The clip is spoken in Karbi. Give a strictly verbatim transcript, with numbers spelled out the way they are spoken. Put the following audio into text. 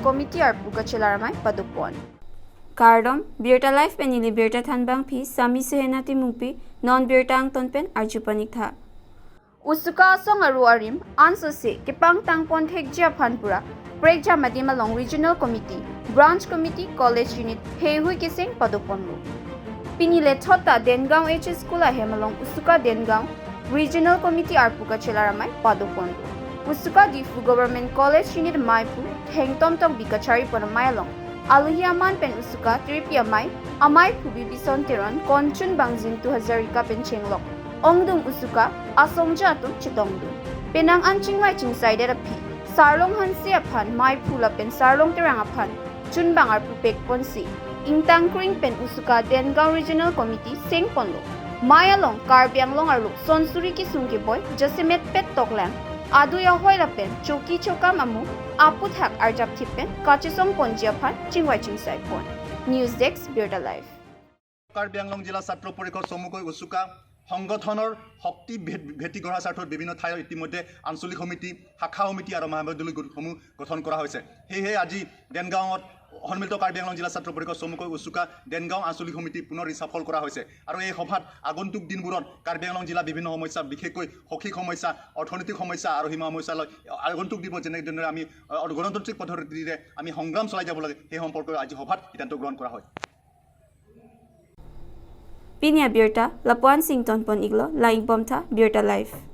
Committee arpu kachelar amei padopon. Kardom, Birta Live pen neli birta thanbangpi Sami Suhena Timungpi, non birta angton pen arju pon-ik tha. USUKA asong aru arim ansose kepangtang pon thekji aphan pura prekjam adim along Regional Committee, Branch Committee, College Unit heihui keseng padoponlo. Pini lethot ta Dengaon H S School ahem along USUKA Dengaon Regional Committee arpu kachelar amei padoponlo. USUKA Diphu Government College Unit meiphu Thengtom Tokbi kachari pon amei along alohi aman pen USUKA tiripi amei, ameiphu Bibison Teron, konchunbang Jintu Hazarika pen chenglok ongdung USUKA asongja atum chetongdun. Penang an chingvai chingsaidet aphi Sarlong Hanse aphan meiphu lapen Sarlong Terang aphan chunbang arpu pekponsi ingtangkring pen USUKA Dengaon Regional Committee sengponlo. Mei along Karbi Anglong arlo sonsuri kesung keboi jasemet pet toklang adui ahoi lapen choki chokam amu aputhak arjapthip pen kachesong ponji aphan chingvai chingsai pon. News Desk, Birta Live. Karbi আংলং জিলা ছাত্ৰ পৰিষদ চমুকৈ উচুকা সংগঠনৰ শক্তি ভে- ভেটি গঢ়াৰ স্বাৰ্থত বিভিন্ন ঠাইত ইতিমধ্যে আঞ্চলিক সমিতি, শাখা সমিতি আৰু মহামণ্ডলী গোটসমূহ গঠন কৰা হৈছে। সেয়েহে আজি দেনগাঁৱত সন্মিলিত কাৰ্বি আংলং জিলা ছাত্ৰ পৰিষদ চমুকৈ উচুকা দেনগাঁও আঞ্চলিক সমিতি পুনৰ ৰিচাফল কৰা হৈছে। আৰু এই সভাত আগন্তুক দিনবোৰত কাৰ্বি আংলং জিলা বিভিন্ন সমস্যা, বিশেষকৈ শৈক্ষিক সমস্যা, অৰ্থনৈতিক সমস্যা আৰু সীমা সমস্যালৈ আগন্তুক দিনবোৰত যেনেদৰে আমি, আহ, গণতান্ত্ৰিক পদ্ধতিৰে আমি সংগ্ৰাম চলাই যাব লাগে, সেই সম্পৰ্কে আজি সভাত সিদ্ধান্ত গ্ৰহণ কৰা হয়। Pini abirta lapu-an si ingtonpon-iklo, lang-ik bomtha, Birta Live.